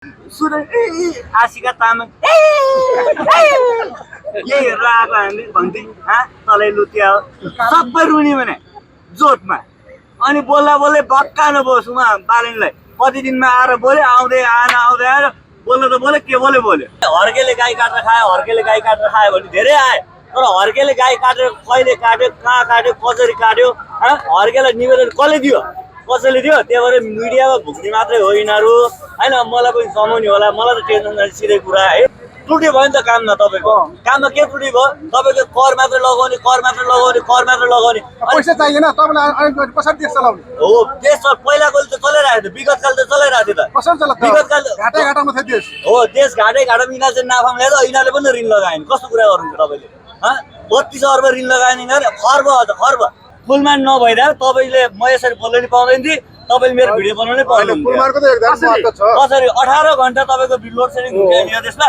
सुन आशिका तामाङ यही हेरेर आएको हामीले भन्थे तलै लुत्या हो सबै रुनी भने जोतमा अनि बोल्दा बोल्दै भक्का नबोस् उहाँ बालेनलाई कति दिनमा आएर बोल्यो आउँदै आएर बोल्नु त बोल्यो के बोल्यो हर्केले गाई काटेर खायो हर्केले गाई काटेर खायो भने धेरै आयो तर हर्केले गाई काटेर कहिले काट्यो कहाँ काट्यो कसरी काट्यो हर्केलाई निवेदन कसले दियो कसैले दियो त्यही भएर मिडियामा भुक्ने मात्रै हो यिनीहरू होइन मलाई पनि समाउने होला मलाई त टेन्सन छैन सिधै कुरा है त्रुटि भयो नि त काममा तपाईँको काममा के त्रुटि भयो तपाईँको कर मात्रै लगाउने पैसा चाहिएन तपाईँलाई कसरी देश चलाउने हो देश पहिलाको त चलाइरहेको थियो विगत काल त चलाइरहेको थियो त कसरी चलाएको विगत काल घाटामा थियो देश हो देश घाटामा यिनीहरू चाहिँ नाफामा ल्याएर यिनीहरूले पनि ऋण लगाएन कस्तो कुरा गर्नुहुन्छ तपाईँले 32 अर्ब ऋण लगाएन यिनीहरू खर्ब फुलमान नभइदा तपाईँले म यसरी बोल्न नि पाउँदैन थिएँ तपाईँले मेरो भिडियो बनाउनै पाउनुहुन्थ्यो कसरी 18 घन्टा तपाईँको लोड सेडिङ हुन्थ्यो नि त्यसमा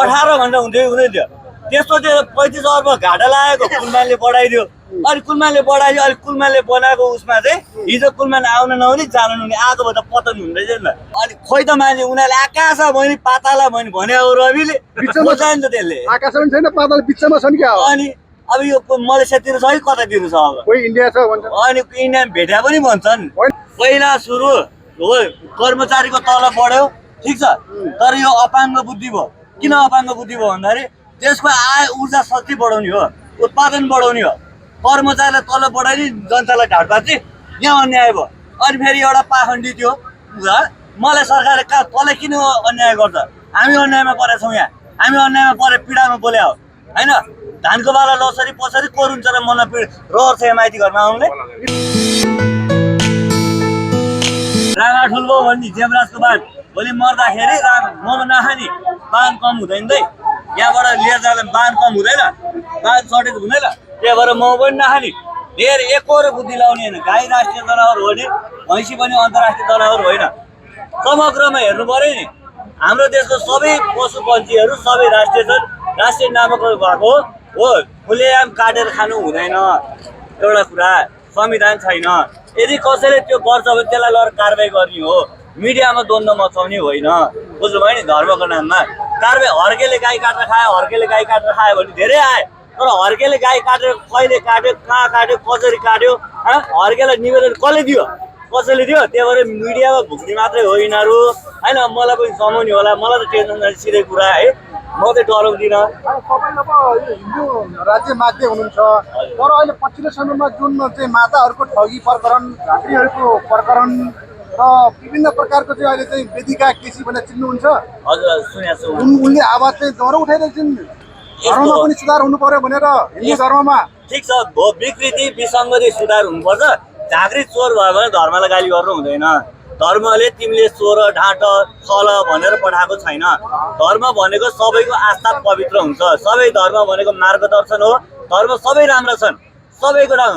18 घन्टा हुँदै थियो त्यस्तो त्यो 35 अर्ब घाटा लागेको कुलमानले बढाइदियो अनि कुलमानले बढाइदियो अनि कुलमानले बनाएको उसमा चाहिँ हिजो कुलमान आउन नहुने जानु नहुने आएको भए त पतन हुँदैछ नि त अनि खोइ त मान्छे उनीहरूले आकाश भएन पाताला भएन भने रविले बुझायो नि त त्यसले आकाशमा छैन पाताल बिचमा छ नि क्या अनि अब यो मलेसियातिर छ कि कतातिर छ अब कोही इन्डिया छ भन्छ अनि इन्डिया भेट्या पनि भन्छन् पहिला सुरु हो कर्मचारीको तलब बढ्यो ठिक छ तर यो अपाङ्ग बुद्धि भयो किन अपाङ्ग बुद्धि भयो भन्दाखेरि देशको आय ऊर्जा शक्ति बढाउने हो उत्पादन बढाउने हो कर्मचारीलाई तलब बढाइदिए जनतालाई ढाड पार्थे यहाँ अन्याय भयो अनि फेरि एउटा पाखण्डी थियो मलाई सरकारले कहाँ तँलाई किन अन्याय गर्छ हामी अन्यायमा परेका छौँ यहाँ हामी अन्यायमा परे पीडामा बोल्या हो होइन धानको बाला लसरी पसरी कोरुन्छ र मन रहर छ माइती घरमा आउने राँगा ठुल्बो भन्ने जेमराजको बाण भोलि मर्दाखेरि मोमो नखाने बान कम हुँदैन है यहाँबाट लिएर जाँदा बान कम हुँदैन बान सर्टेज हुँदैन त्यही भएर मोमो पनि नखाने धेरै एकोहोरो बुद्धि लाउने होइन गाई राष्ट्रिय जनावर हो नि भैँसी पनि अन्तर्राष्ट्रिय जनावर होइन समग्रमा हेर्नु पर्यो नि हाम्रो देशको सबै पशु पन्छीहरू सबै राष्ट्रिय छन् राष्ट्रिय नामाकरण भएको हो खुलेआम काटेर खानु हुँदैन एउटा कुरा संविधान छैन यदि कसैले त्यो गर्छ भने त्यसलाई लगेर कारवाही गर्ने हो मिडियामा द्वन्द्व मचाउने होइन बुझ्नुभयो नि धर्मको नाममा कारवाही हर्केले गाई काटेर खायो भने धेरै आयो तर हर्केले गाई काटेर कहिले काट्यो कहाँ काट्यो कसरी काट्यो हर्केलाई निवेदन कसले दियो कसैले दियो त्यही भएर मिडियामा भुक्ने मात्रै हो यिनीहरू होइन मलाई पनि समाउने होला मलाई त टेन्सन छैन सिधै कुरा है म चाहिँ डराउँदिनँ तपाईँ अब हिन्दू राज्य माग्दै हुनुहुन्छ तर अहिले पछिल्लो समयमा जुन चाहिँ माताहरूको ठगी प्रकरण झाँक्रीहरूको प्रकरण र विभिन्न प्रकारको चाहिँ अहिले चाहिँ वेदिका केसी भनेर चिन्नुहुन्छ हजुर सुनेको छु उनले आवाज चाहिँ ज्वरो उठाइरहेको छिन् धर्ममा पनि सुधार हुनु पर्यो भनेर हिन्दू धर्ममा ठिक छ विकृति विसङ्गति सुधार हुनुपर्छ झाँक्री चोर भयो भने धर्मलाई गाली गर्नु हुँदैन धर्मले तिमीले चोर ढाँट छल भनेर पठाएको छैन धर्म भनेको सबैको आस्था पवित्र हुन्छ सबै धर्म भनेको मार्गदर्शन हो धर्म सबै राम्रा छन् सबैको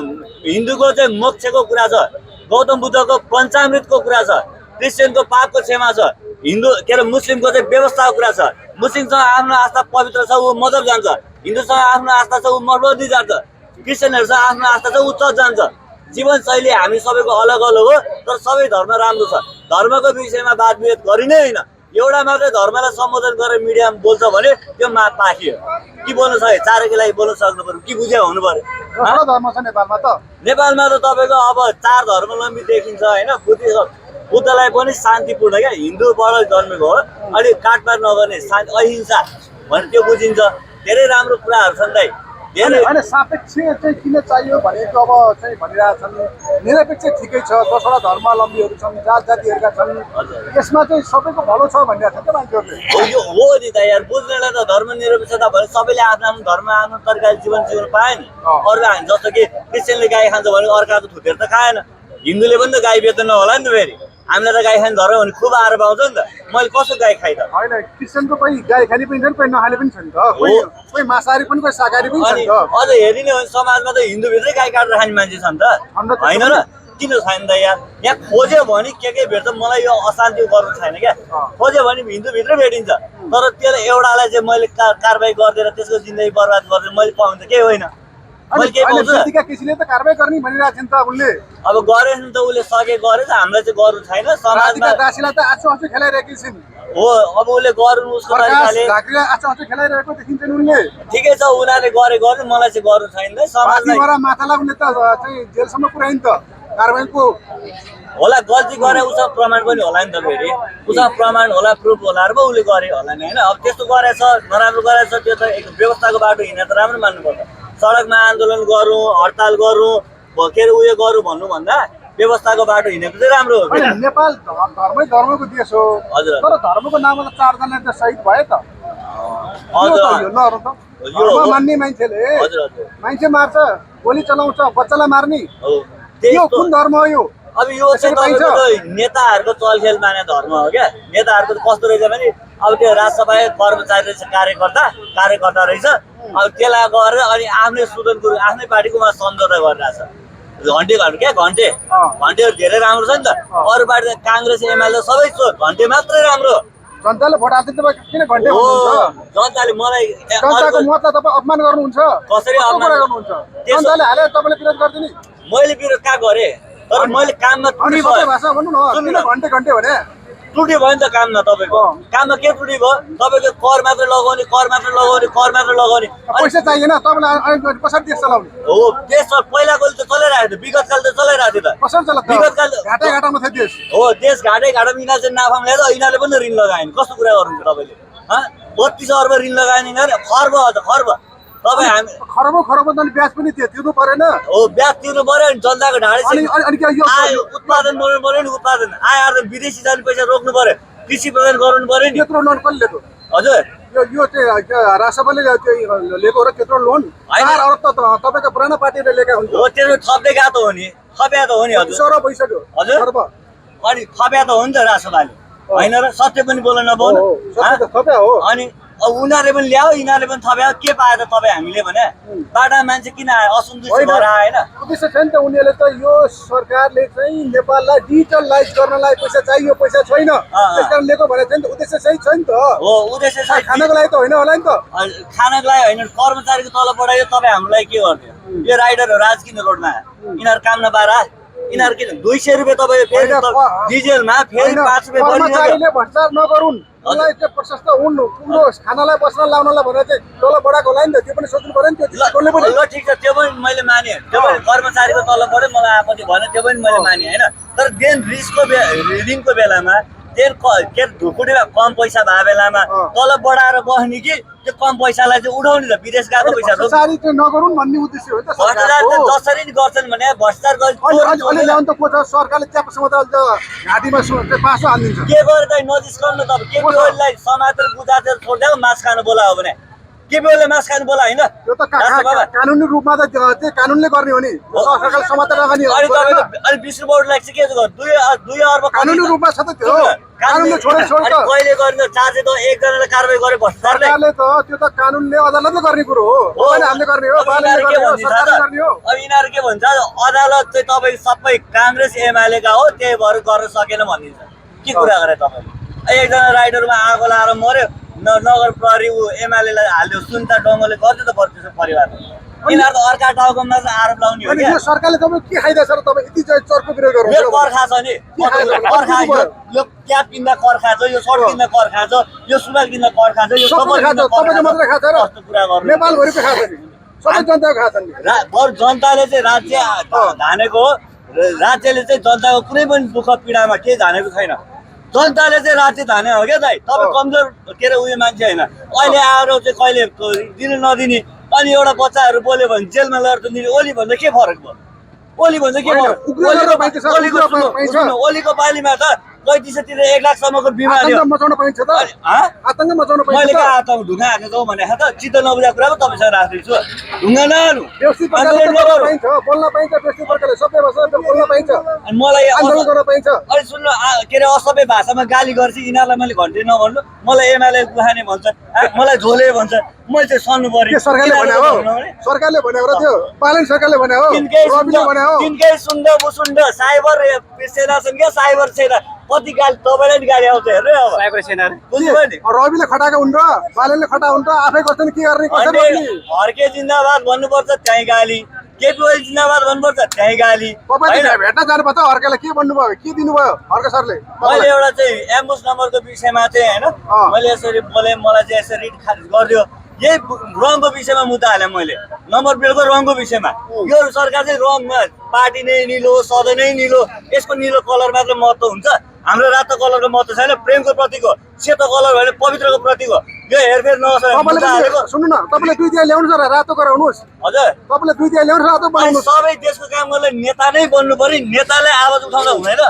हिन्दूको चाहिँ मोक्षको कुरा छ गौतम बुद्धको पञ्चामृतको कुरा छ क्रिस्चियनको पापको क्षमा छ हिन्दू के अरे मुस्लिमको चाहिँ व्यवस्थाको कुरा छ मुस्लिमसँग आफ्नो आस्था पवित्र छ ऊ मदर जान्छ हिन्दूसँग आफ्नो आस्था छ ऊ मर्बदी जान्छ क्रिस्चियनहरूसँग आफ्नो आस्था छ ऊ चर्च जान्छ जीवनशैली हामी सबैको अलग अलग हो तर सबै धर्म राम्रो छ धर्मको विषयमा वाद विवाद गरिनै होइन एउटा मात्रै धर्मलाई सम्बोधन गरेर मिडियामा बोल्छ भने त्यो पाखियो कि बोल्नु सक्यो चारैको लागि बोल्न सक्नु पर्यो कि बुझ्या हुनु पर्यो धर्म छ नेपालमा त तपाईँको अब 4 धर्मावलम्बी देखिन्छ होइन बुद्धलाई पनि शान्तिपूर्ण क्या हिन्दूबाट जन्मेको हो अनि काटमार नगर्ने शान्ति अहिंसा भने त्यो बुझिन्छ धेरै राम्रो कुराहरू छन् दाइ होइन सापेक्ष चाहिँ किन चाहियो भनेको अब चाहिँ भनिरहेछन् निरपेक्ष ठिकै छ 10वटा धर्मावलम्बीहरू छन् जात जातिहरूका छन् यसमा चाहिँ सबैको भलो छ भनिरहेको छ क्या मान्छेहरूले यो हो नि त यार बुझ्नेलाई त धर्मनिरपेक्षता भने सबैले आफ्नो आफ्नो धर्म आफ्नो तरिकाले जीवन जिउन पायो नि अरूले हामी जस्तो कि क्रिस्चियनले गाई खान्छ भने अर्काको थुतेर त खाएन हिन्दूले पनि त गाई बेच्दैन होला नि त फेरि हामीलाई त गाई खाने धर्म भने खुब आएर पाउँछ नि त मैले कसो गाई खाइ त होइन क्रिस्चियनको कोही गाई खाने पनि छन् कोही नखाने पनि छन् त कोही मांसाहारी पनि कोही शाकाहारी पनि छन् त अझ हेरिने हो भने समाजमा त हिन्दूभित्रै गाई काटेर खाने मान्छे छन् त होइन र किन छैन त यहाँ खोज्यो भने के भेट्छ मलाई यो अशान्ति गर्नु छैन क्या खोज्यो भने हिन्दूभित्रै भेटिन्छ तर त्यसलाई एउटालाई चाहिँ मैले कारवाही गरिदिएर त्यसको जिन्दगी बर्बाद गरेर मैले पाउनु त केही होइन केसीले त कारबाही गर्ने भनिरहेको छ नि त उनले अब गरेछ नि त उसले सके गरेछ हामीलाई चाहिँ गर्नु छैन समाजमा दासीलाई त आछु खेलाइरहेकी छिन् हो अब उसले गर्नु उसको प्रकाश तरिकाले झाँक्रीले आचा आचा खेलाइरहेको देखिन्छ नि उनले ठिकै छ उनीहरूले गर्नु मलाई चाहिँ गर्नु छैन समाजलाई पार्टीबाट माथालाई उनले त चाहिँ जेलसम्म पुर्याइन् त कारबाहीको होला गल्ती गरे उसँग प्रमाण पनि होला नि त फेरि उसँग प्रमाण होला प्रुफ होला र पो उसले गरे होला नि होइन अब त्यस्तो गरेछ नराम्रो गरेछ त्यो त एक व्यवस्थाको बाटो हिँडेर त राम्रो मान्नुपर्छ सडकमा आन्दोलन गरौँ हडताल गरौँ के अरे उयो गरौँ भन्नुभन्दा व्यवस्थाको बाटो हिँडेको चाहिँ राम्रो हो होइन, नेपाल धर्मको देश हो हजुर। तर धर्मको नाममा त 4 जना त शहीद भए त हजुर यो ल हेर्नु त यो धर्म हो। मान्ने मान्छेले हजुर हजुर मान्छे मार्छ गोली चलाउँछ बच्चालाई मार्ने हो यो त्यस्तो कुन धर्म हो यो अब यो चाहिँ त्यसरी तपाईँको त नेताहरूको चलखेल माने धर्म हो क्या नेताहरूको त कस्तो रहेछ भने अब त्यो राजसभाको कर्मचारी रहेछ कार्यकर्ता रहेछ अब त्यसलाई गरेर अनि आफ्नै सुदन गुरु आफ्नै पार्टीकोमा सम्झौता गरिरहेछ घन्टेहरू धेरै राम्रो छ नि त अरू पार्टी काङ्ग्रेस एमाले सबै चोर घन्टे मात्रै राम्रो जनताले भोट हाल्छ तपाईँ किन घन्टे हो हुनुहुन्छ जनताले मलाई जनताको मतलाई तपाईँ अपमान गर्नुहुन्छ कसरी कस्तो अपमान कुरा गर्नुहुन्छ त्यसो- जनताले हाले तपाईँले विरोध गर्दिने मैले विरोध कहाँ गरेँ तर मैले काममा अनि त्रुटि सबै भयो भाषा भन्नु न सुन्नु किन न। घन्टे भने त्रुटि भयो नि त काममा तपाईँको काममा के त्रुटि भयो तपाईँको कर मात्रै लगाउने अनि पैसा चाहिएन तपाईँलाई अनि कसरी देश चलाउने हो देश पहिलाको त चलाइरहेको थियो विगतकाल त चलाइरहेको थियो त कसरी चलाउँछ विगतकाल घाटा घाटामा थियो देश हो देश घाटामा यिनीहरू चाहिँ नाफामा ल्याएर यिनीहरूले पनि ऋण लगाएन कस्तो कुरा गर्नुहुन्छ तपाईँले 32 अर्ब ऋण लगाएन यिनीहरूले खर्ब तपाईँ हामी खरब त ब्याज पनि तिर्नु परेन हो ब्याज तिर्नु पर्यो नि जनताको ढाडे अनि के यो आय उत्पादन बनाउनु पर्यो नि उत्पादन आय आर्जन विदेशी जाने पैसा रोक्नु पर्यो कृषि प्रदान गराउनु पर्यो नि त्यत्रो लोन कसले लिएको हजुर यो चाहिँ राजसभाले लिएको र त्यत्रो लोन 4 अरब त तपाईँको पुरानो पार्टीले लिएका हुन्छ हो त्यो थप्दै गएको त हो नि थप्या त हो नि हजुर 20 अरब भइसक्यो हजुर। अरब अनि थप्या त हो नि त राजसभाले होइन र सत्य पनि बोल्न नपाउनु सबै त थप्या हो अनि अब उनीहरूले पनि ल्यायो यिनीहरूले पनि थप्या के पायो त तपाईँ हामीले भने बाटा मान्छे किन आयो असन्तुष्ट भएर आएन उद्देश्य छ नि त उनीहरूले त यो सरकारले चाहिँ नेपाललाई डिजिटलाइज गर्नलाई पैसा चाहियो पैसा छैन त्यस कारण लिएको भने चाहिँ उद्देश्य सही छ नि त हो उद्देश्य चाहिँ खानको लागि त होइन होला नि त खानको लागि होइन कर्मचारीको तलब बढायो तपाईँ हामीलाई के गरिदियो यो राइडरहरू आज किन रोडमा आयो यिनीहरू काम नपाएर यिनीहरू किन 200 रुपियाँ तपाईँ फेरि डिजेलमा फेरि 5 रुपियाँ बढी कर्मचारीले भ्रष्टाचार नगरून् उनलाई चाहिँ प्रशस्त हुन् ठुलो खानालाई बस्न लाउनलाई भनेर चाहिँ तलब बढाएको होला नि त त्यो पनि सोच्नु पर्यो नि त्यो दृष्टिकोणले पनि ल ठिक छ त्यो पनि मैले माने त्यो पनि कर्मचारीको तलब बढ्यो मलाई आपत्ति भएन त्यो पनि मैले माने होइन तर देन ऋणको बेलामा देन के ढुकुटीमा कम पैसा भएको बेलामा तलब बढाएर बस्ने कि त्यो कम पैसालाई चाहिँ उठाउने त विदेश गएको पैसा रोक्ने। भ्रष्टाचारी चाहिँ नगरून् भन्ने उद्देश्य हो नि त भ्रष्टाचार सरकारको त जसरी नि गर्छन् भने भ्रष्टाचार अहिले ल्याउनु त को छ सरकारले च्याप समाचार घाँटीमा पासो हालिदिन्छ के गरेर त नजिस्काउनु त केपीओलीलाई समातेर बुझातेर छोडिदियो मास खानु बोलायो भने केपीओलीले मास खानु बोला होइन यो त कानुनी रूपमा त चाहिँ कानुनले गर्ने हो नि सरकारले समाचार नगर्ने अनि तपाईँको अनि 20 रुपियाँ लागि चाहिँ के गर्नु 2 अर्ब कानुनी रूपमा छ त त्यो कानुनले छोडेको छोड्छ कहिले गर्ने चार्ज त एकजनाले कारबाही गरे भ्रष्टाचारले सरकारले त त्यो त कानुनले अदालतले गर्ने कुरो हो होइन हामीले गर्ने हो बालनले गर्ने हो सरकारले गर्ने हो अब यिनीहरू के भन्छ अदालत चाहिँ तपाईँ सबै काङ्ग्रेस एमालेका हो त्यही भएर गर्न सकेन भनिदिन्छ के कुरा गरे तपाईँले एकजना राइडरमा आगो लाएर मर्यो नगर प्रहरी एमालेलाई हाल्यो सुन्ता डङ्गोले गर्छ त पर्छ परिवार यिनीहरू त अर्का टाउकोमा चाहिँ आरोप लाउने हो अनि क्या यो सरकारले तपाईँ के खाइदिएछ र तपाईँ यति चाहिँ चर्को विरोध मेरो गर्नुहुन्छ कर खाछ नि कर खान्छ यो क्याप किन्दा कर खान्छ यो सर्ट किन्दा कर खान्छ यो सुरुवाल किन्दा कर खान्छ यो सबै खान्छ तपाईँको मात्रै खान्छ र कस्तो कुरा गर्नु नेपालभरिको खान्छ नि सबै जनताको खान्छ नि बरु जनताले चाहिँ राज्य धानेको हो राज्यले चाहिँ जनताको कुनै पनि दुःख पीडामा केही धानेको छैन जनताले चाहिँ राज्य धाने हो क्या दाइ तपाईँ कमजोर के अरे उयो मान्छे होइन अहिले आएर चाहिँ कहिले दिनु नदिने अनि एउटा बच्चाहरू बोल्यो भने जेलमा लगेर त दिने ओली भन्दा के फरक भयो ओली भन्दा के फरक ओलीको पालीमा त 35 तिर 1 लाखसम्मको बिमा आतंक मचाउन पाइन्छ त आतंक मचाउन पाइन्छ मैले कहाँ आतंक ढुङ्गा हानेको भने त चित्त नबुझाएको कुरा पो तपाईँसँग राख्दैछु ढुङ्गा नहाल्नु व्यवस्थित प्रकारले गर्न पाइन्छ बोल्न पाइन्छ व्यवस्थित प्रकारले सबै भाषामा बोल्न पाइन्छ अनि मलाई आन्दोलन गर्न पाइन्छ अनि सुन्नु के अरे असभ्य भाषामा गाली गर्छ यिनीहरूलाई मैले घन्टे नभन्नु मलाई एमाले गुहाने भन्छ मलाई झोले भन्छ मैले चाहिँ सन्नु पर्यो सरकारले भने हो सरकारले भने हो र त्यो पालन सरकारले भने हो रविले भने हो तिनकै सुन्द मुसुन्द साइबर सेना छन् क्या साइबर सेना कति गाली तपाईँलाई नि गाली आउँछ हेर्नु अब साइबर सेना बुझ्नुभयो नि रविले खटाएको हुन् र बालनले खटा हुन् र आफै गर्छन् के गर्ने कसरी गर्ने हर्के जिन्दाबाद भन्नुपर्छ त्यहीँ गाली केपी ओली जिन्दाबाद भन्नुपर्छ त्यही गाली तपाईले भेट्न जानुभयो त अर्कालाई के भन्नुभयो के दिनुभयो अर्का सरले मैले एउटा चाहिँ एम्बुस नम्बरको विषयमा चाहिँ होइन मैले यसरी बोले मलाई चाहिँ यसरी रिट खारिज गरिदियो यही रङको विषयमा मुद्दा हालेँ मैले नम्बर प्लेटको रङको विषयमा यो सरकार चाहिँ रङमा पार्टी नै निलो सधैँ नै निलो यसको निलो कलर मात्र महत्त्व हुन्छ हाम्रो रातो कलरको महत्त्व छैन प्रेमको प्रतीक हो सेतो कलर भने पवित्रको प्रतीक हो यो हेरफेर नहोस् सुन्नु न तपाईँले दुई दिया ल्याउनु छ र रातो गराउनुहोस् हजुर तपाईँले दुई दिया ल्याउनु रातो बनाउनुहोस् सबै देशको काम गर्ने नेता नै बन्नु पर्यो नेताले आवाज उठाउँदा हुँदैन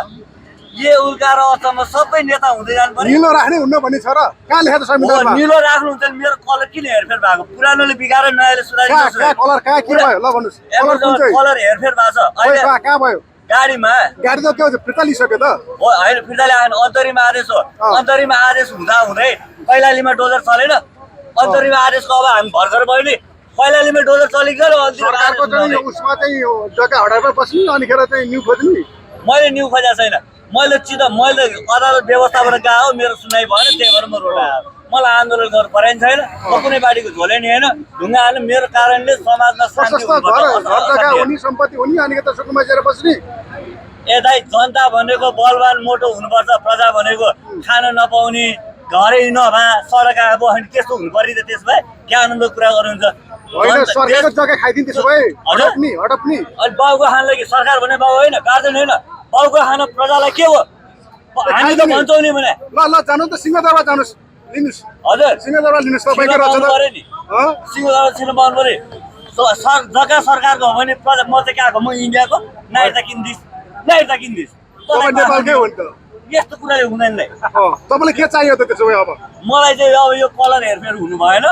ये उल्का र अचम्म सबै नेता हुँदै जानु पर्यो निलो राख्ने हुन्न भन्ने छ र कहाँ लेखेको छ संविधानमा निलो राख्नुहुन्छ भने मेरो कलर किन हेरफेर भएको पुरानोले बिगाएर नयाँले सुधारिदिनुहोस् कलर कहाँ के भयो ल भन्नुहोस् कलर कुन चाहिँ कलर हेरफेर भएको छ अहिले कहाँ भयो गाडीमा गाडी त के हो फिर्ता लिइसक्यो त हो होइन फिर्ता ल्याएन अन्तरिम आदेश हो अन्तरिम आदेश हुँदा हुँदै कैलालीमा डोजर चलेन अन्तरिम आदेशको अब हामी भर्खर भयो नि कैलालीमा डोजर चलेको छ सरकारको चाहिँ उसमा चाहिँ जग्गा हटाएर बस्ने अनिखेर चाहिँ न्यू खोज्ने मैले न्यू खोजेको छैन मैले मैले अदालत व्यवस्थाबाट गएको हो मेरो सुनाइ भएन त्यही भएर म रोड आएको मलाई आन्दोलन गर्नु परेन छैन म कुनै पार्टीको झोले नि होइन ढुङ्गा हाल्नु मेरो कारणले समाजमा शान्ति जग्गा हुने सम्पत्ति हुने अनि त सुकुमा गएर बस्ने ए दाइ जनता भनेको बलवान मोटो हुनुपर्छ प्रजा भनेको खान नपाउने घरै नभए सडक आएको अनि त्यस्तो हुनु पर्ने त त्यसमा के आनन्दको कुरा गर्नुहुन्छ होइन सरकारको जग्गा खाइदिनु त्यसो भए हडप्ने अनि बाउको खानलाई कि सरकार भने बाउ होइन गार्जेन होइन बाउको खान प्रजालाई के हो हामी त भन्छौँ नि भने ल जानु त सिंहदरबार जानुहोस् लिनुहोस् हजुर सिंहदरबार लिनुहोस् तपाईँको सिंहदरबार छिर्नु पाउनु पर्यो जग्गा सरकारको हो भने प्रजा म चाहिँ कहाँको म इन्डियाको नागरिकता किन्दिस् नागरिकता किन्दिस् नेपालकै हो नि त यस्तो कुराले हुँदैन नि तपाईँलाई के चाहियो त त्यसो भए अब मलाई चाहिँ अब यो कलर हेरफेर हुनु भएन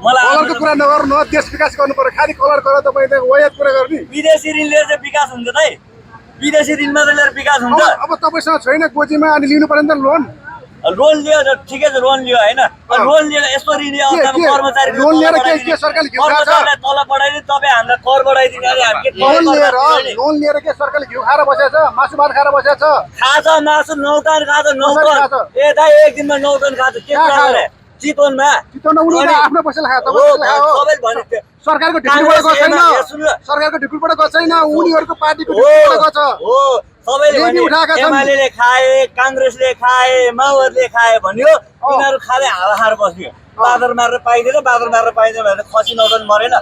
मलाई कलरको कुरा नगर्नु न देश विकास गर्नु पर्यो खालि कलर गरेर तपाईँले वयात कुरा गर्ने विदेशी ऋण लिएर चाहिँ विकास हुन्छ त विदेशी ऋण मात्रै लिएर विकास हुन्छ अब तपाईँसँग छैन गोजीमा अनि लिनु पर्यो नि त लोन लियो ठिकै छ लोन लियो होइन लोन लिएर यस्तो ऋण कर्मचारी लोन लिएर के सरकारले कर्मचारीलाई तल बढाइदिने तपाईँ हामीलाई कर बढाइदिने लोन लिएर के सरकारले घिउ खाएर बसेको छ मासु भात खाएर बसेको छ खान्छ मासु 9 टन खान्छ 9 टन ए दाइ एक दिनमा 9 टन खान्छ के कुरा चितवनमा आफ्नो पैसा खायो सरकारको ढिकुलबाट गएको छैन सरकारको ढिकुलबाट गएको छैन उनीहरूको पार्टीको ढिकुलबाट गएको छ हो सबैले एमाले खाए कांग्रेसले खाए माओवादीले खाए भन्यो यिनीहरू खाले हावा खाएर बस्यो बादर मारेर पाइदैन भनेर खसी नौटन मरेन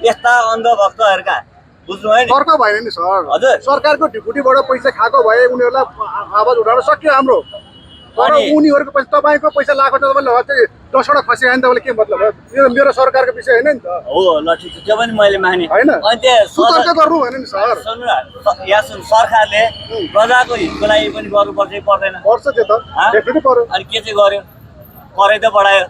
यस्ता अन्धभक्तहरूका बुझ्नु है नि तर्क भएन नि सर हजुर सरकारको ढिकुटीबाट पैसा खाएको भए उनीहरूलाई आवाज उठाउन सक्यो हाम्रो तर उनीहरूको पैसा तपाईँको पैसा लागेको छ तपाईँले 10वटा खसी आयो नि तपाईँले के मतलब हो मेरो सरकारको विषय होइन नि त हो ल ठिक छ त्यो पनि मैले माने हैन अनि त्यो तर्क गर्नु भएन नि सर सुन्नु न यहाँ सुन सरकारले प्रजाको हितको लागि पनि गर्नुपर्छ कि पर्दैन पर्छ त्यो त डेफिनेटली पर्यो अनि के चाहिँ गर्यो करै त बढायो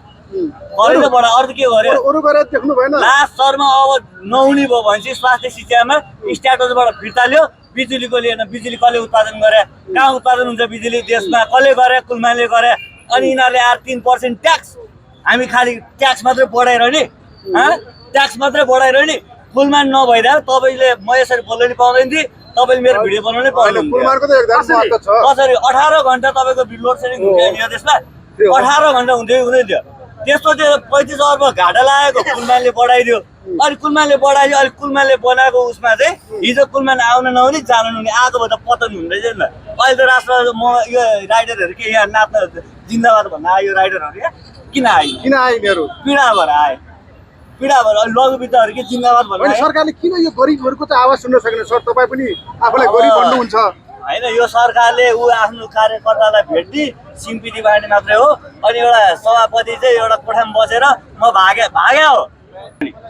अर्को के गर्यो अरु गरेर देख्नु भएन लास्ट स्तरमा अब नहुने भयो भनेपछि स्वास्थ्य शिक्षामा स्ट्याटसबाट फिर्ता ल्यो बिजुलीको लिएन बिजुली कसले उत्पादन गरे कहाँ उत्पादन हुन्छ बिजुली देशमा कसले गरे कुलमानले गरे अनि यिनीहरूले आएर 3% ट्याक्स हामी खालि ट्याक्स मात्रै बढाइरहने ट्याक्स मात्रै बढाइरहने कुलमान नभइदा तपाईँले म यसरी बोल्न नि पाउँदैन थिएँ तपाईँले मेरो भिडियो बनाउनै पाउनुहुन्थ्यो कसरी 18 घन्टा तपाईँको लोड सेडिङ हुन्थ्यो नि देशमा 18 घन्टा हुँदै थियो त्यस्तो त्यो 35 अर्ब घाटा लागेको कुलमानले बढाइदियो अनि कुलमानले बढाइदियो अनि कुलमानले बनाएको उसमा चाहिँ हिजो कुलमान आउन नहुने जान नहुने आएको भए त पतन हुँदैछ नि त अहिले त राष्ट्र म यो राइडरहरू के यहाँ नाच्न जिन्दाबाद भन्न आयो राइडरहरू यहाँ किन आयो मेरो पीडा भएर आयो पीडा भएर लघुवित्तहरू के जिन्दाबाद भन्नु सरकारले किन यो गरिबहरूको त आवाज सुन्न सकेन सर तपाईँ पनि आफूलाई गरिब भन्नुहुन्छ होइन यो सरकारले ऊ आफ्नो कार्यकर्तालाई भेट्ने सिम्पिटी बाँड्ने मात्रै हो अनि एउटा सभापति चाहिँ एउटा कोठामा बसेर म भाग्या हो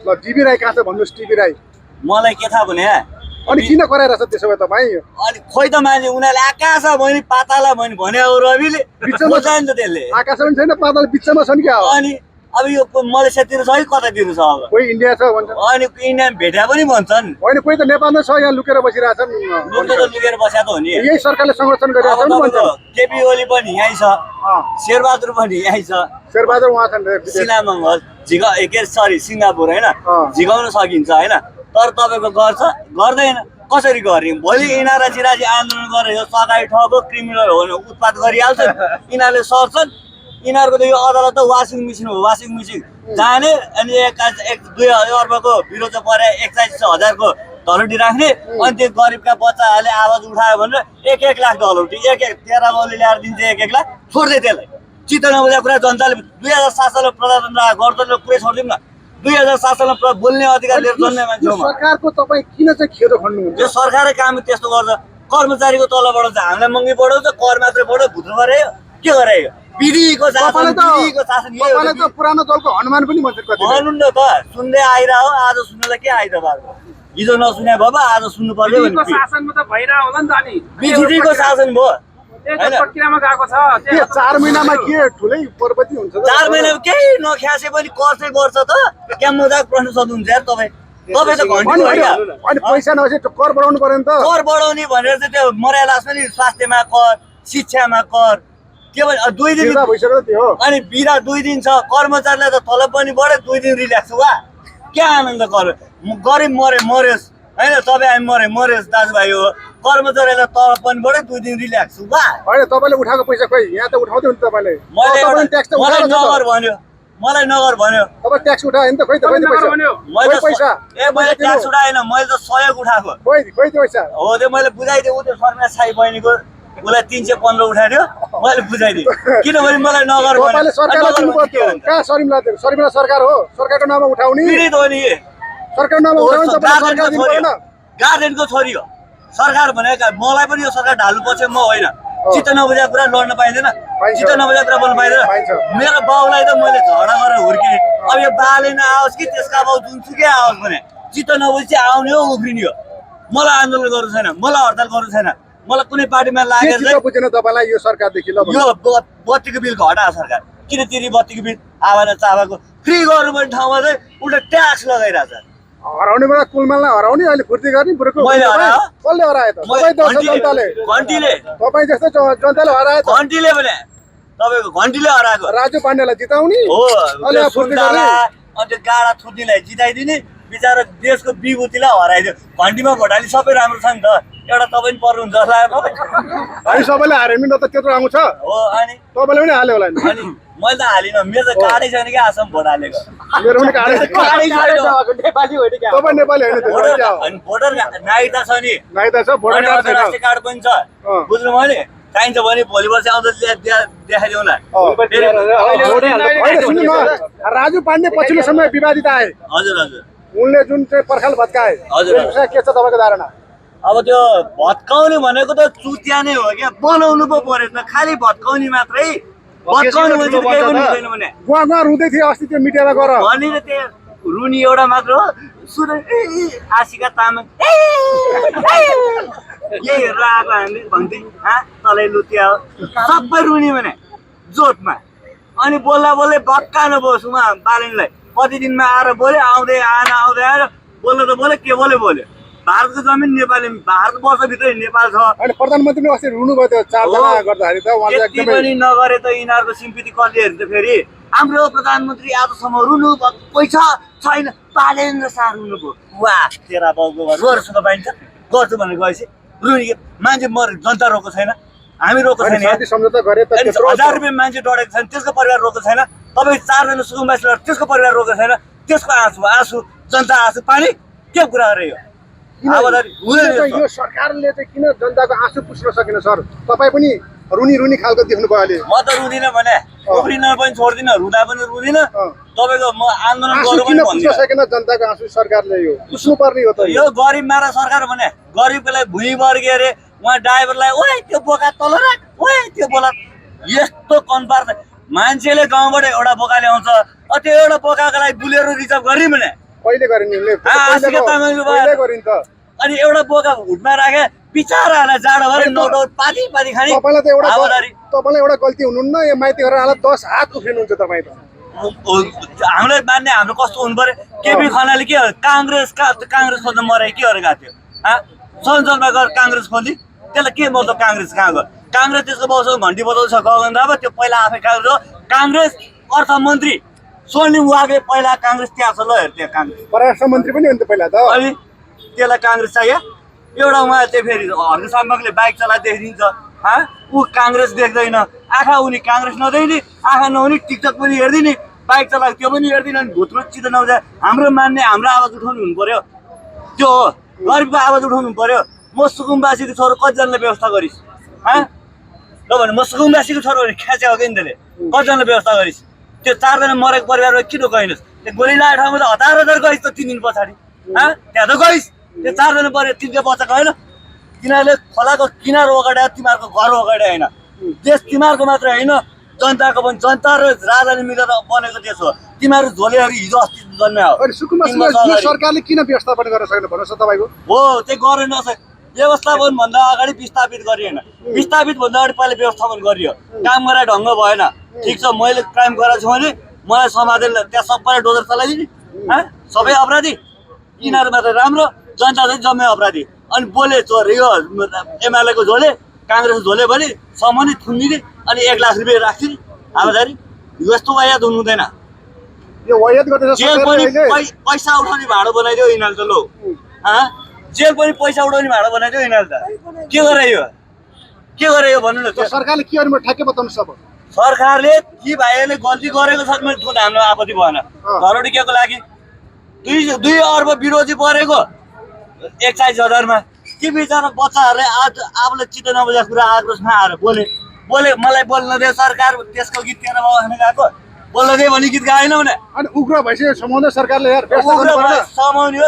ल टिभी राई कहाँ छ भन्नुहोस् टिभी राई मलाई के थाहा भने अनि किन कराइरहेछ त्यसो भए तपाईँ अनि खोइ त मान्छे उनीहरूले आकाश भने पाताला भने हो रविले बिचमा जान्छ त्यसले आकाश पनि छैन पाताल बिचमा छन् क्या अनि अब यो मलेसियातिर छ कि कतातिर छ अब कोही इन्डिया छ भन्छ अनि इन्डिया भेट्या पनि भन्छन् होइन कोही त नेपालमै छ यहाँ लुकेर बसिरहेछन् लुकेर बसेको त हो नि यही सरकारले संरक्षण गरिरहेको छ केपी ओली पनि यहीँ छ शेरबहादुर पनि यहीँ छ शेरबहादुर उहाँ छन् सिलामङ्गल सिङ्गापुर होइन झिकाउन सकिन्छ होइन तर तपाईँको गर्छ गर्दैन कसरी गर्ने भोलि यिनीहरू चिराजी आन्दोलन गरेर यो सगाई ठगो क्रिमिनल हो भने उत्पात गरिहाल्छन् यिनीहरूले सर्छन् यिनीहरूको त यो अदालत त वासिङ मेसिन हो वासिङ मेसिन जाने अनि 1-2 अर्बको विरोध परे 41,000को धलौटी राख्ने अनि त्यो गरिबका बच्चाहरूले आवाज उठायो भनेर 1-1 लाख धलौटी 13 बाउले ल्याएर दिन्छ 1-1 लाख छोड्दै त्यसलाई चित्त नबुझेको कुरा जनताले 2007 सालमा प्रजातन्त्र गणतन्त्र पुरै छोडिदिउँ न 2007 सालमा बोल्ने अधिकार लिएर जन्मे मान्छे हो म सरकारको तपाईँ किन चाहिँ खेदो खन्नुहुन्छ यो सरकारले काम त्यस्तो गर्छ कर्मचारीको तल बढाउँछ हामीलाई महँगी बढाउँछ कर मात्रै बढाउँछ भुत्रो गरे के गरे विधिको शासन विधिको शासन यही हो तपाईँले त पुरानो दलको हनुमान पनि भन्छ कति भन्नु न त सुन्दै आइरह आज सुन्नलाई के आइ त बाबु हिजो नसुने बाबा आज सुन्नु पर्यो विधिको शासनमा त भइरहेको होला नि त अनि विधिको शासन भयो त्यही त प्रक्रियामा गएको छ के 4 महिनामा के ठुलै प्रगति हुन्छ त 4 महिनामा केही नख्यासे पनि कर चाहिँ गर्छ त क्या मजाक प्रश्न सोध्नुहुन्छ यार तपाईँ त घन्टी अनि पैसा नभएपछि कर बढाउनु पर्यो नि त कर बढाउने भनेर चाहिँ त्यो मर्यादा छ नि स्वास्थ्यमा कर शिक्षामा कर के भन्छ 2 दिन बिदा भइसक्यो त्यो हो अनि बिदा 2 दिन छ कर्मचारीलाई त तलब पनि बढ्यो 2 दिन रिल्याक्स वा क्या आनन्द गरिब मर्योस् होइन तपाईँ हामी मर्योस् दाजुभाइ हो कर्मचारीलाई तलब पनि बढ्यो 2 दिन रिल्याक्स वा होइन तपाईँले उठाएको पैसा खोइ यहाँ त उठाउँदै हुन्छ तपाईँले मैले ट्याक्स त मलाई उठाएको नगर भन्यो मलाई नगर भन्यो तपाईँ ट्याक्स उठायो नि त खोइ त नगर पैसा भन्यो। मैले खोइ पैसा मैले ट्याक्स उठाएन मैले त सहयोग उठाएको खोइ त्यो पैसा हो त्यो मैले बुझाइदिएँ ऊ त्यो शर्मा साई बहिनीको उसलाई 315 उठाइदियो मैले बुझाइदिएँ किनभने मलाई नगर तपाईँले सरकारलाई दिनु पर्यो कहाँ सरिमला दिनु सरिमला सरकार हो सरकारको नाममा उठाउने पीडित हो नि सरकारको नाममा उठाउने तपाईँले सरकार दिनु पर्दैन गार्जेनको छोरी हो सरकार भनेको मलाई पनि यो सरकार ढाल्नु पर्छ म होइन चित्त नबुझेको कुरा लड्न पाइँदैन चित्त नबुझेको कुरा बोल्नु पाइँदैन मेरो बाउलाई त मैले झगडा गरेर हुर्केँ अब यो बाले नआओस् कि त्यसका बाउ जुनसुकै आओस् भने चित्त नबुझी आउने हो उफ्रिने हो मलाई आन्दोलन गर्नु छैन मलाई हडताल गर्नु छैन मलाई कुनै पार्टीमा लागेर चाहिँ बुझेन तपाईँलाई यो सरकारदेखि ल यो बत्तीको बिल घटा सरकार किन तिरी बत्तीको बिल आवाज चाबाको फ्री गर्नुपर्ने ठाउँमा चाहिँ उल्टा ट्याक्स लगाइरहेछ हराउने बेला कुलमाललाई हराउने अहिले फुर्ती गर्ने बुढोको मैले हरायो? कसले हरायो त तपाईँ जस्तो जनताले घन्टीले तपाईँ जस्तो जनताले हरायो त घन्टीले भने तपाईँको घन्टीले हराएको राजु पाण्डेलाई जिताउने हो अहिले त्यो फुर्ती सुन्तला गर्ने अनि त्यो गाडा थुत्नेलाई जिताइदिने बिचरा देशको विभूतिलाई हराइदियो घन्टीमा घोटाली सबै राम्रो छ नि त एउटा तपाईँ पनि पर्नुहुन्छ जस्तो लाग्यो हामी सबैले हार्यो नि त त्यत्रो राम्रो छ हो अनि तपाईँले पनि हाल्यो होला नि अनि मैले त हालिनँ मेरो त कार्डै छैन कि आसाम भोट हालेको मेरो पनि काढे कार्डै छैन नेपाली होइन क्या तपाईँ नेपाली होइन त्यो भोटर क्या अनि भोटर नागरिकता छ नि नाइता छ भोटर अनि कार्ड छैन अन्तर्राष्ट्रिय कार्ड पनि छ अँ। बुझ्नु भयो नि चाहिन्छ भने भोलि वर्ष आउँदा देखाइदिउँला होइन सुन्नु न राजु पाण्डे पछिल्लो समय विवादित आए हजुर हजुर उनले जुन चाहिँ पर्खाल भत्काए हजुर। त्यस विषयमा के छ तपाईँको धारणा अब त्यो भत्काउने भनेको त चुतिया नै हो क्या बनाउनु पो पर्यो त खालि भत्काउने मात्रै भत्काउनु भने चाहिँ केही पनि हुँदैन भने उहाँ रुँदै थियो अस्ति त्यो मिडियामा गएर भनेर त्यो रुनी एउटा मात्र हो सुन आशिका तामाङ यही हेरेर आएको हामीले भन्थे तलै लुतिया हो सबै रुनी भने जोतमा अनि बोल्दा बोल्दै भत्कानु भयो उहाँ बालेनलाई कति दिनमा आएर बोल्यो आउँदै आएर बोल्नु त बोल्यो के बोल्यो भारतको जमिन नेपाली भारतवर्षभित्रै नेपाल छ अनि प्रधानमन्त्रीले अस्ति रुनु भयो त्यो 4 जना गर्दाखेरि त उहाँले त्यति एकदमै पनि नगरे त यिनीहरूको सिम्पिटी कसले हेर्छ फेरि हाम्रो प्रधानमन्त्री आजसम्म रुनु पैसा छैन बालेन्द्र शाह रुनु भयो वा तेरा बाउको घर रोएर पाइन्छ गर्छु भनेर गएपछि रुनी मान्छे जनता रोएको छैन हामी रोएको छैन शान्ति सम्झौता गरे त अनि त्यत्रो 1000 रुपियाँ मान्छे डढेको छैन त्यसको परिवार रोएको छैन तपाईँ 4 जना सुकुम्बासी लड त्यसको परिवार रोएको छैन त्यसको आँसु जनता आँसु पानी के कुरा अरे यो आवादारी हुँदैन यस्तो। यो सरकारले चाहिँ किन जनताको आँसु पुस्न सकेन सर तपाईँ पनि रुनी खालको देख्नु भयो अहिले म त रुदिनँ भने उफ्रिन पनि छोड्दिनँ रुँदा पनि रुदिनँ तपाईँको म आन्दोलन आँसु गरौँ किन पनि पुस्न भन्दिनँ सकेन जनताको आँसु सरकारले यो पुस्नु पर्ने हो त यो गरिब मारा सरकार भने गरिबलाई भुइँ वर्गे अरे उहाँ ड्राइभरलाई ओए त्यो बोका तल राख ओए त्यो बोला यस्तो कन्पार मान्छेले गाउँबाट एउटा बोका ल्याउँछ त्यो एउटा बोकाको लागि बुलेरो रिजर्भ गर्ने भने कहिले गरिन् उनले आशिका तामाङले कहिले गरिन् त अनि एउटा बोका हुटमा राखे बिचाराहरूलाई जाडो भएर नौटो पाती खाने तपाईँलाई त एउटा आवादारी तपाईँलाई एउटा गल्ती हुनुहुन्न यो माइती गरेर हालत 10 हात उफ्रिनुहुन्छ तपाईँ त हामीलाई मान्ने हाम्रो कस्तो हुनु पर्यो केपी खनाले के काङ्ग्रेस खोज्न मरे के गरेर गएको थियो संसदमा गएर काङ्ग्रेस खोजी त्यसलाई के मतलब काङ्ग्रेस कहाँ गयो काङ्ग्रेस त्यसको बाउसँग घन्टी बजाउँछ गगन दाबा त्यो पहिला आफै काङ्ग्रेस हो काङ्ग्रेस अर्थमन्त्री स्वर्णिम वागे पहिला काङ्ग्रेस त्यहाँ छ ल हेर त्यहाँ काङ्ग्रेस परराष्ट्र मन्त्री पनि हो नि त पहिला त अनि त्यसलाई काङ्ग्रेस चाहियो एउटा उहाँ चाहिँ फेरि हर्क सम्पकले बाइक चलाएर देखिदिन्छ ऊ काङ्ग्रेस देख्दैन आँखा उनी काङ्ग्रेस नदेख्ने आँखा नहुने टिकटक पनि हेरिदिने बाइक चलाएको त्यो पनि हेरिदिने अनि भुत्रो चित्त नहुँदा हाम्रो मान्ने हाम्रो आवाज उठाउनु हुनु पर्यो त्यो हो गरिबको आवाज उठाउनु पर्यो। म सुकुम्बासीको छोरो कतिजनाले व्यवस्था गरिस् ल भने म सुकुम्बासीको छोरो भने ख्याचे हो कि नि त्यसले कतिजनाले व्यवस्था गरिस्। त्यो 4 जना मरेको परिवारमा किन गइनस्? त्यो गोली लागेको ठाउँमा त हतार गइस् त 3 दिन पछाडि त्यहाँ त गइस्। त्यो 4 जना परिवार तिनले बचाएको होइन। तिनीहरूले खोलाको किनार ओगडायो, तिमीहरूको घर ओगडायो होइन। देश तिमीहरूको मात्र होइन, जनताको पनि। जनता र राजाले मिलेर बनेको देश हो। तिमीहरू झोलेहरू हिजो अस्ति जन्मे हो। अनि सुकुम्बासीमा यो सरकारले किन व्यवस्थापन गर्न सकेन भन्नुहोस् त तपाईँको? हो त्यो गरेन नसके व्यवस्थापन भन्दा अगाडि विस्थापित गरिएन। विस्थापित भन्दा अगाडि पहिला व्यवस्थापन गरियो। काम गरे ढङ्ग भएन। ठिक छ, मैले क्राइम गरेको छु भने मलाई समाजले त्यहाँ सबैलाई डोजर चलाइदिने सबै अपराधी यिनीहरू मात्र राम्रो, जनता चाहिँ जम्मै अपराधी। अनि बोले चोर यो एमालेको झोले काङ्ग्रेसको झोले भने समाउने थुनिदिने अनि 1 लाख रुपियाँ राख्थिने हावाजारी। यस्तो वायात हुनु हुँदैन। यो वायात गर्दैछ जेल पनि पैसा उठाउने भाँडो बनाइदियो यिनीहरू त। लो जेल पनि पैसा उठाउने भाँडो बनाइदियो यिनीहरू त। के गरे यो भन्नु न। सरकारले के गर्नु ठ्याक्कै बताउनुहोस् अब। सरकारले कि भाइहरूले गल्ती गरेको छ भने हाम्रो आपत्ति भएन। घरौटीको लागि 2 अर्ब विरोधी परेको 41,000 मा। के बिचरा बच्चाहरूले आज आफूले चित्त नबुझेको कुरा आक्रोशमा आएर बोले मलाई बोल्न दे सरकार। त्यसको गीत तेरो बाबा खान गएको बोल्न दे भने गीत गाएन भने अनि उग्र भइसक्यो समाउँदै सरकारले यार समाउने हो।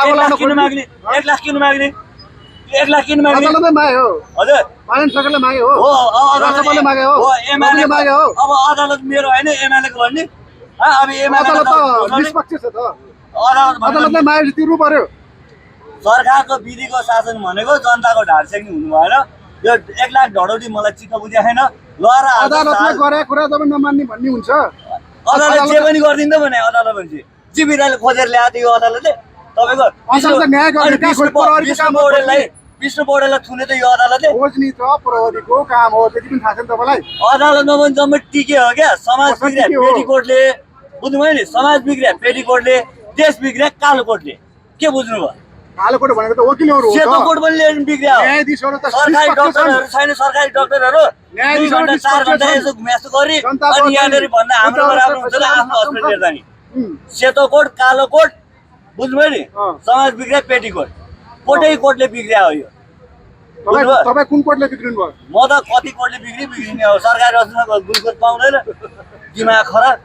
1 लाख किन माग्ने? 1 लाख किन माग्ने? 1 लाख किन माग्ने? अदालतले माग्यो हो। हजुर पालन सरकारले माग्यो हो। अदालतले माग्यो हो। एमएलए माग्यो हो। अब अदालत मेरो होइन एमएलएको भन्ने। अब एमएलए अदालत त निष्पक्ष छ त। अदालतले माग्यो तिर्नु पर्यो। सरकारको विधिको शासन भनेको जनताको ढाड सेक्ने हुनु भएन। यो 1 लाख ढडौटी मलाई चित्त बुझेको छैन। ल र अदालतले गरेको कुरा तपाईँ नमान्ने भन्ने हुन्छ। अदालत जे पनि गरिदिन्छ भने अदालत भन्छ जीविराले खोजेर ल्याएको यो अदालतले तपाईँको विष्णु पौडेललाई थुने त यो अदालतले। खोज्ने त प्रहरीको काम हो, त्यति पनि थाहा छ नि तपाईँलाई। अदालतमा पनि जम्मै टिके हो क्या। समाज बिग्रिया पेटीकोटले, बुझ्नुभयो नि? समाज बिग्रिया पेटीकोटले, देश बिग्रिया कालो कोटले। के बुझ्नुभयो? कालो कोट भनेको त वकिलहरू हो। सेतो कोट पनि बिग्रिया हो। न्यायाधीशहरू त सरकारी डक्टरहरू छैन। सरकारी डक्टरहरू 2 घण्टा 4 घण्टा यसो घुम्यासो गरी अनि यहाँनिर भन्दा हाम्रोमा राम्रो हुन्छ नि आफ्नो हस्पिटल हेर्दा नि। सेतो कोट कालो कोट बुझ्नुभयो नि? समाज बिग्रिया पेटीकोट कोटै कोटले बिग्रिया हो यो। तपाईँ कुन कोटले बिग्रिनु भयो? म त कति कोटले बिग्रिने हो। सरकारी हस्पिटलमा ग्लुकोज पाउँदैन, दिमाग खराब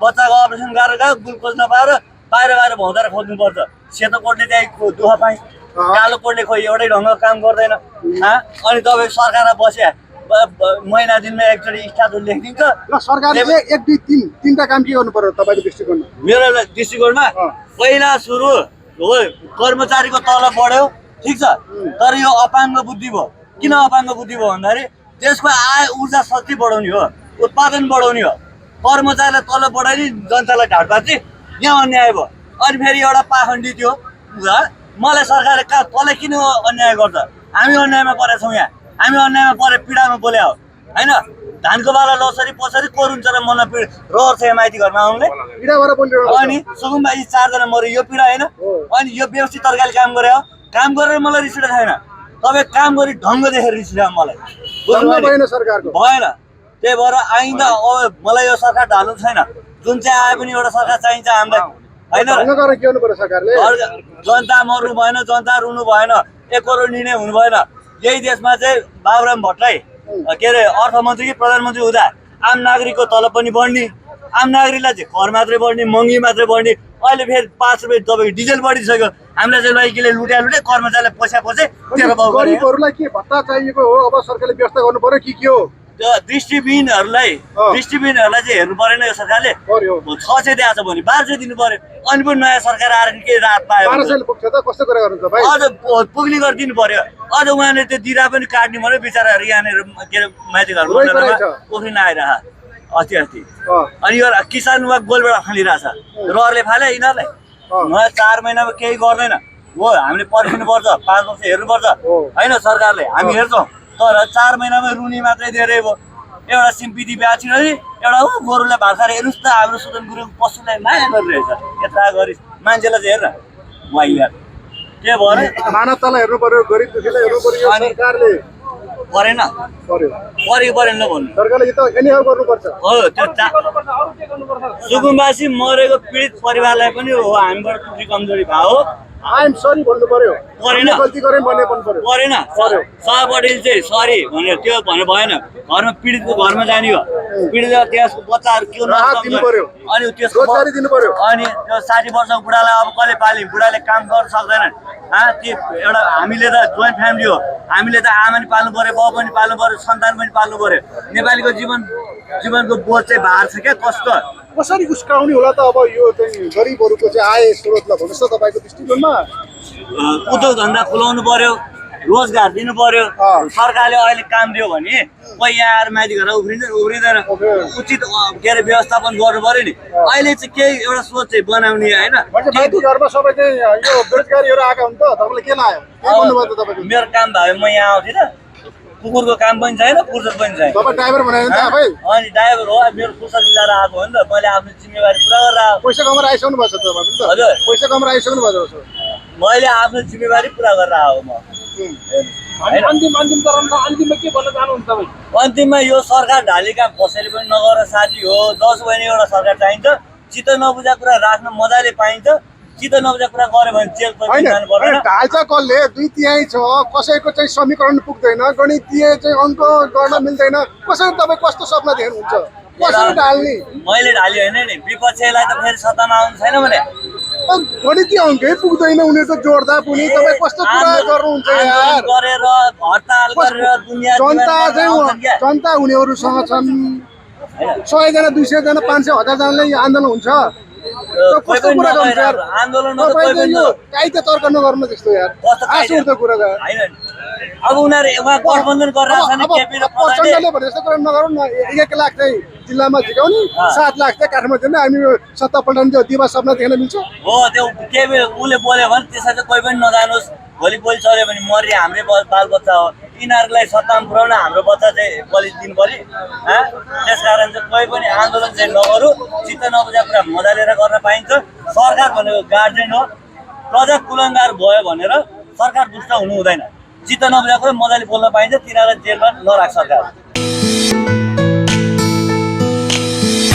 बच्चाको अपरेसन गरेर गयो ग्लुकोज नपाएर बाहिर भौँदाएर खोज्नुपर्छ। सेतो कोटले त्यही दुःख पाएँ, कालो कोटले खोइ एउटै ढङ्गको काम गर्दैन। अनि तपाईँ सरकारमा बस्या महिना दिनमा एकचोटि स्ट्याटस लेखिदिन्छ। ल सरकारले 1 2 3 तीनटा काम के गर्नु पर्यो तपाईँको दृष्टिकोणमा? मेरो दृष्टिकोणमा पहिला सुरु हो कर्मचारीको तलब बढ्यो, ठिक छ। तर यो अपाङ्ग बुद्धि भयो। किन अपाङ्ग बुद्धि भयो भन्दाखेरि देशको आय ऊर्जा शक्ति बढाउने हो, उत्पादन बढाउने हो। कर्मचारीलाई तलब बढाइदिने, जनतालाई ढाड पार्ने, यहाँ अन्याय भयो। अनि फेरि एउटा पाखण्डी थियो मलाई सरकारले तँलाई किन अन्याय गर्छ? हामी अन्यायमा परेका छौँ। यहाँ हामी अन्यायमा परे पीडामा बोले हो होइन। धानको बाला लसरी पसरी कोरुन्छ र मलाई रहर छ माइती घरमा आउने अनि सुकुम्बासी 4 जना मऱ्यो। यो पीडा होइन। अनि यो व्यवस्थित तरिकाले काम गरे हो। काम गरेर मलाई रिस उठेको छैन। तपाईँ काम गरी ढङ्ग देखेर रिस उठ्यो मलाई। भएन सरकारको भएन। त्यही भएर आइन्दा अब मलाई यो सरकार ढाल्नु छैन। जुन चाहिँ आए पनि एउटा सरकार चाहिन्छ हामीलाई होइन। जनता मर्नु भएन, जनता रुनु भएन, एकरो निर्णय हुनु भएन। यही देशमा चाहिँ बाबुराम भट्टराई के अरे अर्थमन्त्री कि प्रधानमन्त्री हुँदा आम नागरिकको तलब पनि बढ्ने, आम नागरिकलाई चाहिँ कर मात्रै बढ्ने, महँगी मात्रै बढ्ने। अहिले फेरि 5 रुपियाँ तपाईँको डिजल बढिसक्यो। हामीलाई चाहिँ लैकीले लुट्या कर्मचारीलाई पैसा तेरो बाउ गरिबहरूलाई के भत्ता चाहिएको हो? अब सरकारले व्यवस्था गर्नु पर्यो के हो? दृष्टिविहीनहरूलाई चाहिँ हेर्नु परेन यो सरकारले। 600 दिएको छ भने 1200 दिनु पर्यो। अनि पनि नयाँ सरकार आएर के राहत पायो? 1200 पुग्छ त कस्तो कुरा गर्नुहुन्छ भाइ? अझ पुग्ने गरिदिनु पर्यो। अझ उहाँले त्यो दिरा पनि काट्ने पर्यो बिचराहरू। यहाँनिर के अरे माथि घरमा उफ्रिन आइरह अस्ति अनि यो किसान उहाँ गोलबाट फालिरहेछ। रहरले फाले यिनीहरूलाई। उहाँ 4 महिनामा केही गर्दैन हो। हामीले पर्खिनुपर्छ, 5 वर्ष हेर्नुपर्छ होइन। सरकारले हामी हेर्छौँ तर 4 महिनामा रुनी मात्रै धेरै भयो। एउटा सिम्पिदी ब्याचिन एउटा हो गोरुलाई भाषाएर हेर्नुहोस् त हाम्रो सुदन गुरुङ पशुलाई माया गरिरहेछ। यता गरिस् मान्छेलाई चाहिँ हेर्न वाइ यार के भयो मानवतालाई हेर्नु पर्यो, गरिब दुखीलाई हेर्नु पर्यो। सरकारले परेन ल भन्नु सरकारले त एनीहाउ गर्नुपर्छ हो। त्यो सुकुम्बासी मरेको पीडित परिवारलाई पनि हो हामीबाट त्रुटि कमजोरी भयो। आइएम सरी भन्नु पर्यो परेन। हामीले गल्ती गरेँ भन्ने भन्नु पर्यो परेन सर पटेल चाहिँ सरी भनेर त्यो भन्नु भएन घरमा पीडितको घरमा जाने हो पीडित त्यसको बच्चाहरू के राहत दिनु पर्यो। अनि त्यसको रोजगारी दिनु पर्यो। अनि त्यो 60 वर्षको बुढालाई अब कसले पाल्ने बुढाले काम गर्न सक्दैनन् त्यो एउटा हामीले त जोइन्ट फ्यामिली हो हामीले त आमा पनि पाल्नु पर्यो बाउ पनि पाल्नु पर्यो सन्तान पनि पाल्नु पर्यो नेपालीको जीवनको बोझ चाहिँ भार छ क्या कस्तो कसरी उस्काउने होला त अब यो चाहिँ गरिबहरूको चाहिँ आय स्रोतलाई भन्नुहोस् त तपाईँको दृष्टिकोणमा उद्योग धन्दा खुलाउनु पर्यो रोजगार दिनु पर्यो सरकारले अहिले काम दियो भने कोही यहाँ आएर माथि घर उफ्रिँदैन उचित के अरे व्यवस्थापन गर्नु पर्यो नि अहिले चाहिँ केही एउटा सोच चाहिँ बनाउने होइन माथि घरमा सबै चाहिँ यो बेरोजगारीहरू आएका हुन् त तपाईँले के लाग्यो के भन्नुभयो त तपाईँको मेरो काम भयो म यहाँ आउँथिनँ कुकुरको काम पनि छैन फुर्सद पनि छैन तपाईँ ड्राइभर बनाएर त आफै अनि ड्राइभर हो मेरो फुर्सद मिलाएर आएको हो नि त मैले आफ्नो जिम्मेवारी पुरा गरेर आएको पैसा कमाएर आइसक्नु भएको छ तपाईँ त हजुर पैसा कमाएर आइसक्नु भएको छ मैले आफ्नो जिम्मेवारी पुरा गरेर आएको म अन्तिम चरणमा अन्तिममा के भन्न चाहनुहुन्छ तपाईँ अन्तिममा यो सरकार ढाली काम कसैले पनि नगर साथी हो 10 महिना एउटा सरकार चाहिन्छ चित्त नबुझा कुरा राख्न मजाले पाइन्छ चित्त नबुझा कुरा गर्यो भने जेल पनि जानु पर्दैन ढाल्छ कसले 2/3 छ कसैको चाहिँ समीकरण पुग्दैन गणितीय चाहिँ अङ्क गर्न मिल्दैन कसरी तपाईँ कस्तो सपना देख्नुहुन्छ कसरी ढाल्ने मैले ढाली होइन नि विपक्षीलाई त फेरि सत्तामा आउनु छैन भने गणितीय अङ्कै पुग्दैन उनीहरूको जोड्दा पनि तपाईँ कस्तो कुरा गर्नुहुन्छ यार आन्दोलन गरेर हडताल गरेर दुनियाँ जनता चाहिँ जनता उनीहरूसँग छन् 100 जना 200 जना 500 1000 जनाले आन्दोलन हुन्छ कस्तो कुरा गर्नुहुन्छ यार आन्दोलनमा त कोही तपाईँले पनि यो काहीँ त तर्क नगर्नु त्यस्तो यार आस उठ्दो कुरा होइन अब उनीहरू उहाँ गठबन्धन गरेर छन् केपी र प्रधानले प्रचण्डले भने जस्तो कुरा नगरौँ न 1 लाख चाहिँ जिल्लामा झिकाउने 7 लाख चाहिँ काठमाडौँ दिने हामी यो सत्ता पल्टाउने त्यो दिवा सपना देख्न मिल्छ हो त्यो केपी उसले बोल्यो भने त्यसमा चाहिँ कोही पनि नजानुहोस् भोलि बोली चल्यो भने मरि हाम्रै बालबच्चा हो यिनीहरूलाई सत्तामा पुऱ्याउन हाम्रो बच्चा चाहिँ बलि दिनु पर्यो त्यस कारण चाहिँ कोही पनि आन्दोलन चाहिँ नगरौँ चित्त नबुझा कुरा मजाले गर्न पाइन्छ सरकार भनेको गार्जेन हो प्रजा कुलङ्गार भयो भनेर सरकार दुष्ट हुनु हुँदैन चित्त नबुझा कुरा मजाले बोल्न पाइन्छ तिनीहरूलाई जेलमा नराख्छ सरकार